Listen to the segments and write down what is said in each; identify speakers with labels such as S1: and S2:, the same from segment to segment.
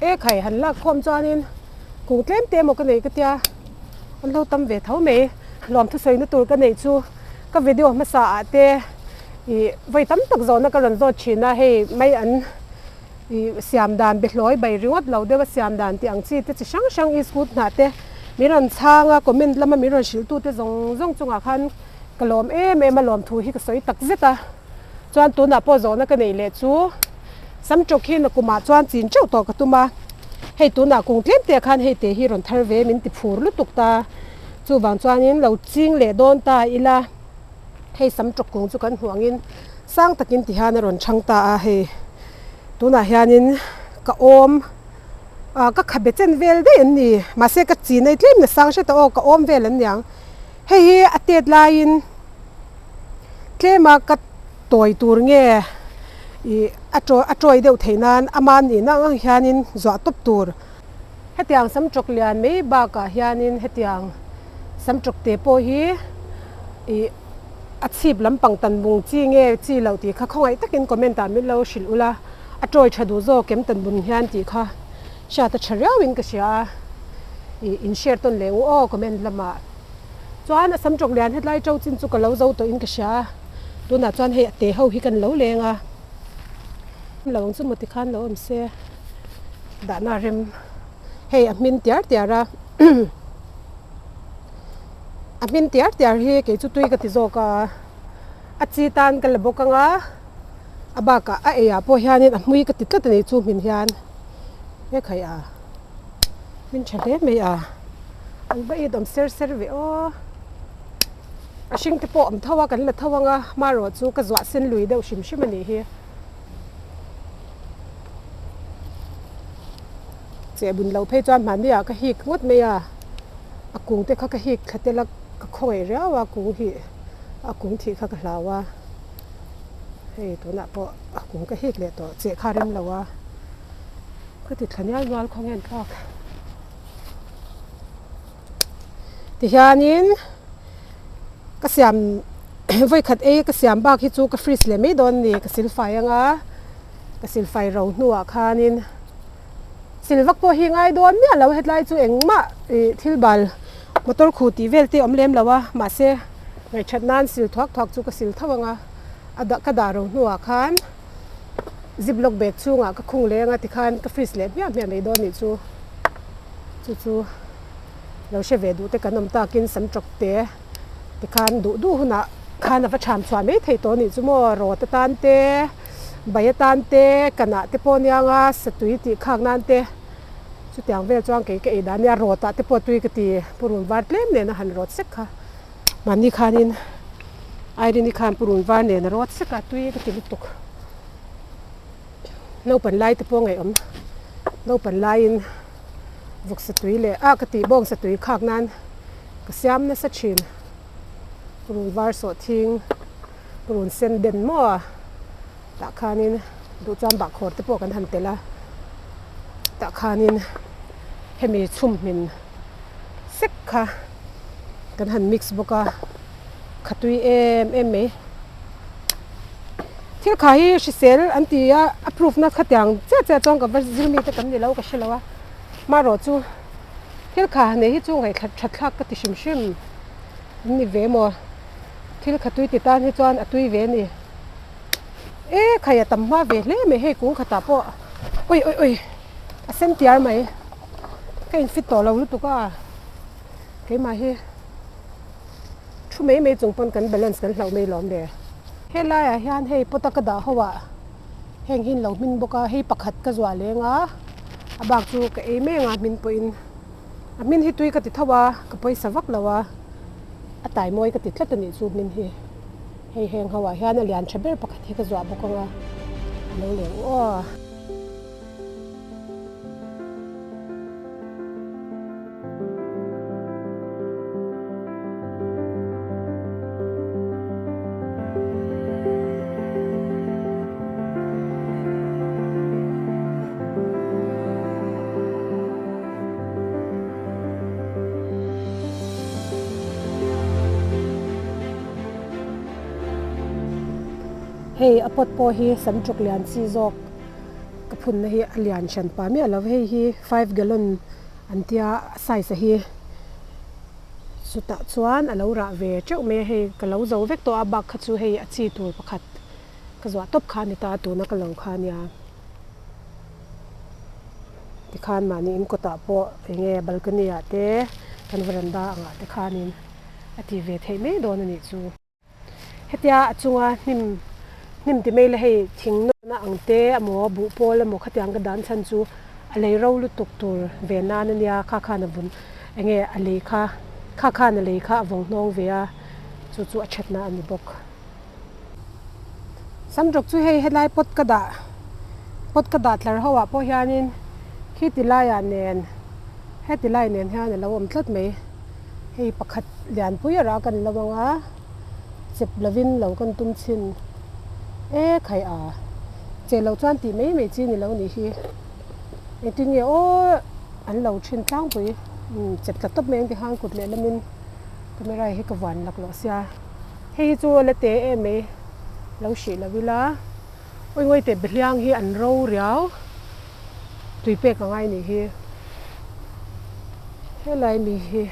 S1: E khai han lak khawm chuanin kung tlem te emaw ka nei ka tia an lo tam ve tho mai. Lawm thusawina tur ka neih chu ka video hmasa ah te ih vawi tam tak zawhna ka rawn zawt thin a, hei mai an ih siam dan behlawi bai ringawt lo deuh a siam dan tih ang chi te chi hrang hrang iskut hnah te min rawn chhang a, comment lama min rawn hrilh tu te zawng zawng chungah khan ka lawm em em a, lawm thu hi ka sawi tak zet a. Chuan tunah pawh zawhna ka neih leh chu Samtawk hi nakumah chuan chin teuh tawh ka tum a, hei tunah kung tlem te ah khan hei te hi rawn thar ve min ti phur lutuk ta, chuvang chuanin lo ching leh dawn ta ila hei Samtawk kung chu kan hmuh angin sang takin ti hian a rawn chhang ta a, hei tunah hianin ka awm ah ka khabe chen vel daih an ni mahse ka chin ei tlem na sang hret a aw ka awm vel an niang hei hi a tet laiin. Tlema ka tawi tur nge ih a tawi a tawi deuh theih nan ama nihna ang ang hianin zuah tawp tur. Hetiang sam tawk lian mai bakah hianin hetiang sam tawk te pawh hi ih a chhip lampang tan bung chi nge chi loh tih kha khawngaih takin comment ah min lo hrilh ula, a tawi tha duh zawk em tan bun hian tih kha hriat a tha riauin ka hria a, ih in share tawn leh u aw comment lamah. Chuan a sam tawk lian hetlai to chin chu ka lo zo tawhin ka hria a, tunah chuan hei a te ho hi kan lo leng a, lo ang chu maw tikhan lo awm se dahna rem hei a hmin tiar tiar a a hmin tiar tiar hi kei chu tui ka ti zawk a, a chi tan ka la bawk ang a, a bakah a eiah pawh hianin a hmui ka ti tlat a ni chu hmin hian he khai a hmin tha hle mai a. An va it awm ser ser ve aw. A hring te pawh awm tho a, kan la tho ang a, hmarawh chu ka zuah sen lui deuh hrim hrim a nih hi. Cheh bun loh phei chuan mahni ah ka hik ngawt mai a, a kung te kha ka hik thla tel a, ka khawngaih riau a kung hi a kung thih kha ka hlau a, hei tunah pawh a kung ka hik leh tawh cheh kha rem lo a, ka ti thla nial nual khawnge an thlak. Tihianin ka siam vawikhat ei ka siam bak hi chu ka fridge leh mai dawn a ni ka silfai anga ka silfai ro hnuah khanin silvak pawh hi ngai dawn miah lo hetlai chu engmah ih thil bal motor khu tih vel te a awm lem lo a mahse ngaihthat nan sil thuak thuak chu ka sil tho anga a dah ka dah ro hnuah khan. Ziplock bag chhungah ka khung leng a tikhan ka fridge leh hmiah hmiah mai dawn nih chu chu chu lo hre ve duh te kan awm takin sam tawk te tikhan duh duh hunah khan a va cham chhuah mai thei tawh nih chu maw rawt atan te bai atan te kanah te pawh aniang a satui tih khak nan te chutiang vel chuan kei ka ei dan ania rawt ah te pawh tui ka ti purun var tlem nen a han rawt sek kha. Mahni khanin Irene-i khan purun var nen a rawt sek a, tui ka ti lutuk. Naupan lai te pawh ngaihawm, naupan laiin vawksa tui leh ah ka tih bawngsa tui khak nan ka siam nasa thin. Purun var sawh thing, purun sen den maw tah khanin duh chuan bahkhawr te pawh kan han telh a, tah khanin hemi chhum hmin. sek kha kan han mix bawk a kha tui em em mai thil kha hi hrisel an ti a a proof na khatiang chiah chiah chuan ka va zir mi te kan ni lo ka hre lo a marawh chu thil kha nei hi chu ngaih that thlak ka ti hrim hrim an ni ve maw thil kha tui ti tan hi chuan a tui ve a ni e khai a tam hma ve hle mai hei kung khatah pawh ui ui ui a sen tiar mai. Ka in fit tawh lo lutuk a, keimah hi thu mai mai chung pawn kan balance kan hlauh mai lawm le. Helai ah hian hei pot a ka dah ho ah heng hi an lo hmin bawk a, hei pakhat ka zuah leng a, a bak chu ka ei mai anga hmin pawhin a hmin hi tui ka ti tho a, ka pawisa vak lo a, a tai mawi ka ti tlat a nih chu hmin hi, hei heng ho ah hian a lian tha ber pakhat hi ka zuah bawk anga a lo leng aw. Hei a pot pawh hi sam ṭuk lian chi zawk. Ka phunna hi a lian hran pah miah lo hei hi five gallon an tia a size a hi chutah chuan a lo rah ve teuh mai a hei ka lo zo vek tawh a bak kha chu hei a chi tur pakhat ka zuah tawp kha a ni ta a tuna ka lo kha a nia tikhan mahni in kawtah pawh eng nge balcony ah te kan veranda angah te khanin a ti ve theih mai dawn a nih chu. Hetia a chunga hnim hnim ti mai la hei thing nawhna ang te emaw buh pawl emaw khatiang ka dan chhan chu a lei ro lutuk tur ve nan a nia kha khan a vun eng nge a lei kha kha khan a lei kha a vawng hnawng ve a chu chu a thatna a ni bawk. Samdrawk chu hei helai pot ka dah pot ka dah tlar ho ah pawh hianin khi ti laiah nen heti lai nen hian a lo awm tlat mai. Hei pakhat lianpui a rah kan lo ang a, chep lovin lo kan tum chhin e khai a, che lo chuan tih mai mai chi ni lo nih hi. Engtin nge aw an lo thin tlangpui umm chep tla tawp mai ang ti khan kut leh lamin camera hi ka vuan laklawh sia. Hei hi chu a la te em mai lo hrih lo ila awi ngawi teh behliang hi an ro riau tui pek a ngai nih hi helai mi hi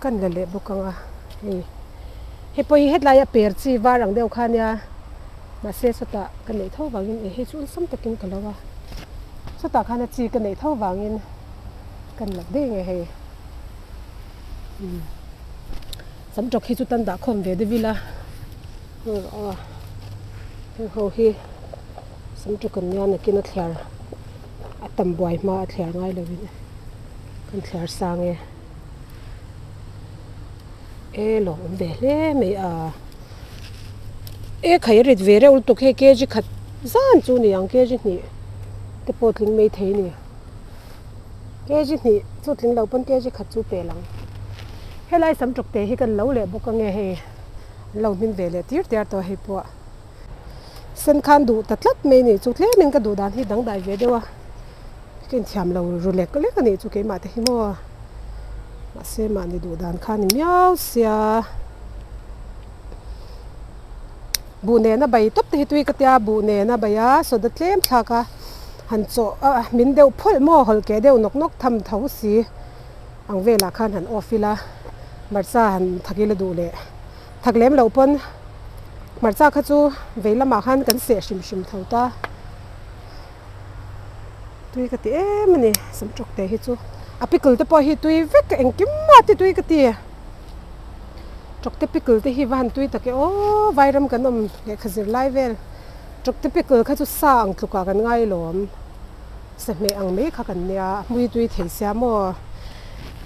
S1: kan la leh bawk ang a hei hei pawh hi hetlai a per chi var ang deuh kha ania mahse sawtah ka neih tho vangin eh hei chu awlsam takin ka lo a sawtah khan a chi ka neih tho vangin kan la daih nge hei. Sam tawk hi chu tan dah khawm ve deuh ila a heng ho hi sam tawk an nia nakin a thliar a tam buai hma a thliar ngai lo in kan thliar sang e e lawm awm ve hle mai a e khai a rit ve reuh lutuk hei kg khat zan chu ni ang kg hnih te pawh tling mai thei a ni. Kg hnih chu tling lo pawn kg khat chu pel ang. Helai sam tawk te hi kan lo leh bawk ange hei an lo hmin ve leh tir tiar tawh hei pawh sen khan duh ta tlat mai ni chu tlemin ka duh dan hi dangdai ve deuh a ka inthiam lo ru lek lek a nih chu keimah te hi maw mahse mahni duh dan kha a ni miau sia. Buh nena bai tawp te hi tui ka tia buh nena bai a soda tlem thlak a han chawh a min deuh phawlh maw hawlh keh deuh nawk nawk tham tho si ang velah khan han off ila hmarcha han thak ila duh leh thak lem loh pawn hmarcha kha chu vei lamah khan kan seh hrim hrim tho ta tui ka ti em a ni samtawk te hi chu a pickle te pawh hi tui vek engkim mah te tui ka ti. Tawkte pickle te hi va han tui tak e aw vairam kan awm lehkha zir lai vel tawkte pickle kha chu sa ang tlukah kan ngai lawm sahmeh ang mai kha kan nia a hmui tui thei sia maw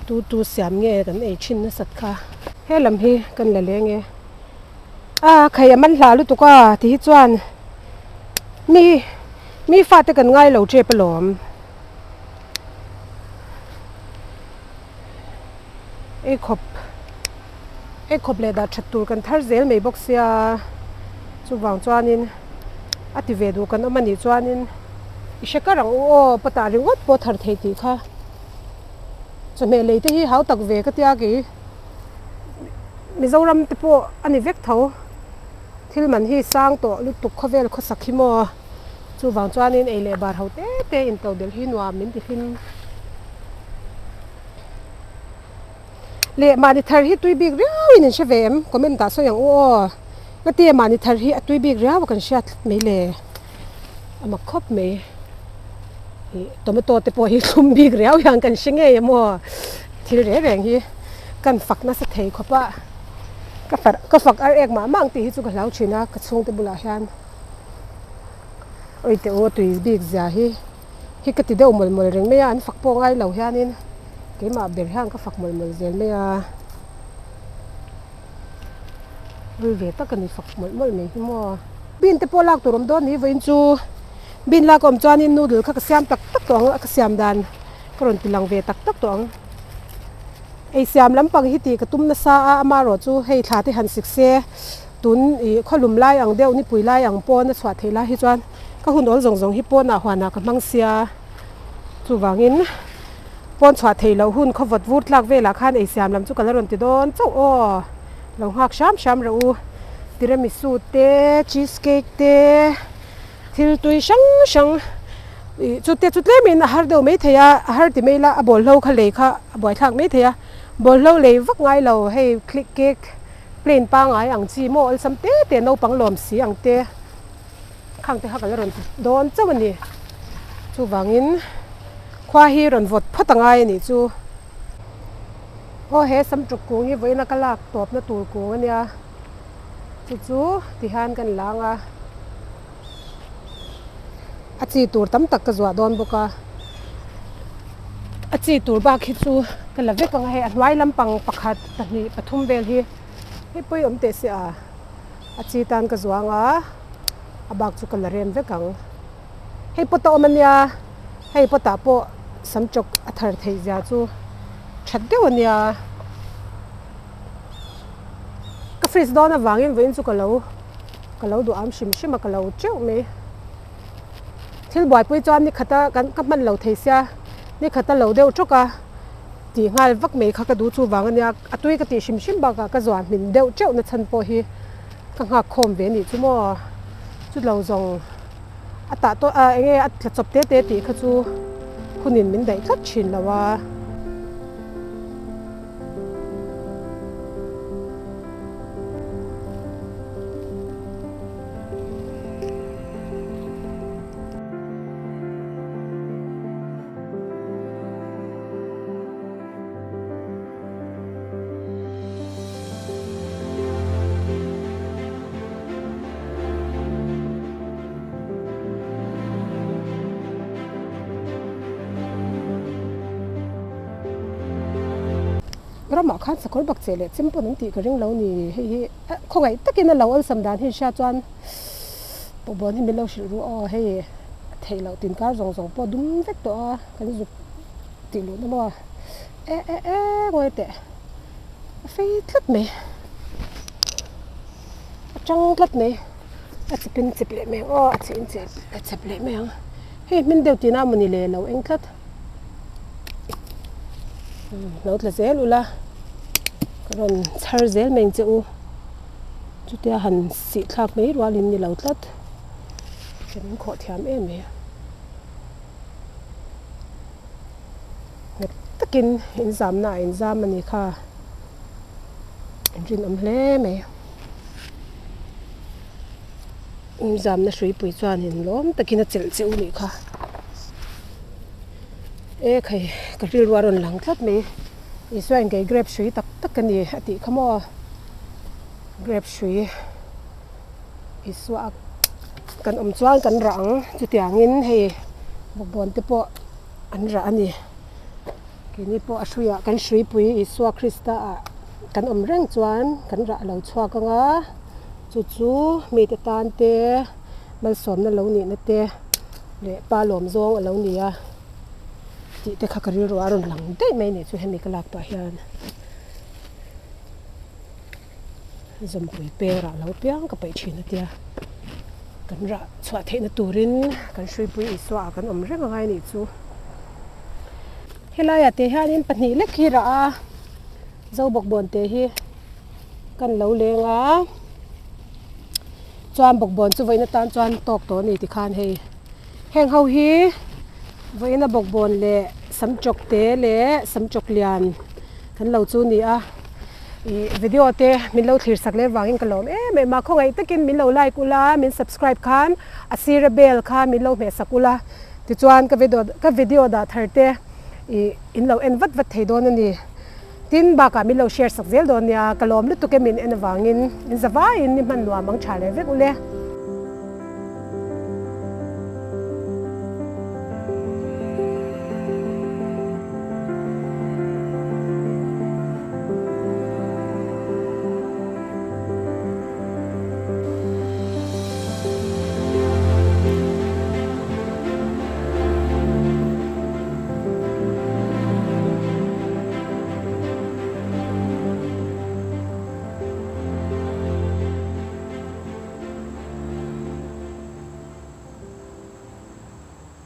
S1: tu tu siam nge kan ei thin nasat kha he lam hi kan la leng e a khai a man hlah lutuk a ti hi chuan mi mi fate kan ngai lo tep alawm. Ei khawp ei khawp leh dah that tur kan thar zel mai bawk sia chuvang chuanin a ti ve duh kan awm a nih chuanin i hre kar ang u aw patah ringawt pawh thar thei tih kha chawhmeh lei te hi hau tak ve ka tia kei Mizoram te pawh a ni vek tho thil man hi sang tawh lutuk khawvel khawsak hi maw chuvang chuanin ei leh bar ho te te in to belh hi nuam min ti hlim. Leh mahni thar hi tui bik riau in in hre ve em? Comment ah sawi ang u aw. Ngatia mahni thar hi a tui bik riau a kan hriat tlat mai le. A mak khawp mai. Ih tomato te pawh hi thlum bik riau hian kan hre ngei em aw. Thil reng reng hi kan fak nasa thei khawp a. Ka far ka fak ar ek mah mah ang tih hi chu ka hlau thin a ka chhungte bulah hian. Awite u a tui bik zia hi. Hi ka ti deuh mawlh mawlh reng mai a, an fak pawh ngai lo hianin keimah ber hian ka fak mawlh mawlh zel mai a, rui ve tak a ni fak mawlh mawlh mai hi maw. Bean te pawh lak tur awm dawn ni vawiin chu bean lak a awm chuanin noodle kha ka siam tak tak tawh ang a, ka siam dan ka rawn ti lang ve tak tak tawh ang. Ei siam lampang hi tih ka tum nasa a, amaherawh chu hei thla te han sik se tun ih khawlum lai ang deuh nipui lai ang pawn a chhuah theih lai hi chuan. Ka hun awl zawng zawng hi pawnah huanah ka hmang sia, chuvangin pawn chhuah theih loh hun khaw vawt vur tlak velah khan ei siam lam chu ka la rawn ti dawn chauh aw, lo nghak hram hram reh u, tiramisu te, cheese cake te. Thil tui hrang hrang ih chu te chu tlemin a har deuh maithei a, a har ti mai ila a bawlhlo kha lei kha a buaithlak maithei a, bawlhlo lei vak ngai lo hei cake plain pangngai ang chi maw awlsam te te naupang lawm si ang te khang te kha ka la rawn ti dawn chauh a ni. Chuvangin khua hi rawn vawt phawt a ngai a nih chu. Aw he samṭuk kung hi vawiina ka lak tawpna tur kung a nia. Chu chu ti hian kan lang a, a chi tur tam tak ka zuah dawn bawk a, a chi tur bak hi chu ka la vek ang a hei a hnuai lampang pakhat pahnih pathum vel hi hei pawi awm teh se a, a chi tan ka zuang a, a bak chu ka la rem vek ang. Hei pawt a awm a nia, hei pawtah pawh sam chawk a thar theih zia chu that deuh a nia. Ka fridge dawn avangin vawiin chu ka lo ka lo duh am hrim hrim a ka lo teuh mai. Thil buaipui chuan ni khata kan ka hman lo thei sia ni khata lo deuh tawk a tih nghal vak mai kha ka duh chuvang a nia a tui ka tih hrim hrim bakah ka zuah hmin deuh teuh na chhan pawh hi ka nghak khawm ve a nih chu maw chu lo zawng a tah tawh a eng nge a tla chawp te te tih kha chu hunin min daih tlat thin lo a. Ramah khan sakawr bak che leh chem pawn an tih ka ring lo ni hei hi khawngaih takin a lo awlsam dan hi hria chuan pawhbawn hi min lo hrilh ru aw hei a theih loh tin kar zawng zawng pawh dum vek tawh a kan zuk tih luh na maw e e e ngawi teh a fei tlat mai a tang tlat mai a chip in chip leh mai ang aw a chih in chip a chep leh mai ang hei hmin deuh tihna mawni le lo eng tlat. Lo tla zel ula ka rawn chhar zel mai ang che u chutia han sih thlak mai rualin ni lo tlat kan inkhawh thiam em mai nghet takin inzamna ah inzam a ni kha inrinawm hle mai inzamna hruipui chuanin lawm takin a chelh che u nih kha. E khai ka rilru a rawn lang tlat mai Isua in kei grape hrui tak tak ka ni a tih kha maw grape hrui Isua kan awm chuan kan rah ang chutiangin hei bawkbawn te pawh an rah a ni keini pawh a hruiah kan hruipui Isua Krista ah kan awm reng chuan kan rah lo chhuak ang a chu chu mite tan te malsawmna lo nihna te. Leh pa lawm zawng a lo ni a tih te kha ka rilru a rawn lang daih mai nih chu hemi ka lak pah hian zawmpui per ah lo piang ka paih thin a tia kan rah chhuah theih na turin kan hruipui Isua ah kan awm reng angai nih chu helai ah te hianin pahnih lek hi rah a Zobawkbawn te hi kan lo leng a. Chuan bawkbawn chu vawiin atan chuan tawk tawh a ni tikhan hei heng ho hi vawiin a bawkbawn leh samchawk te leh samchawk lian kan lo chu ni a ih video te min lo thlir sak leh vangin ka lawm em em a khawngaih takin min lo like ula min subscribe khan a sira bell kha min lo hmeh sak ula tichuan ka video ka video dah thar te ih in lo en vat vat thei dawn a ni. Tin, bakah min lo share sak zel dawn nia, ka lawm lutuk e min en avangin in za vaiin ni hman nuam ang tha leh vek ule.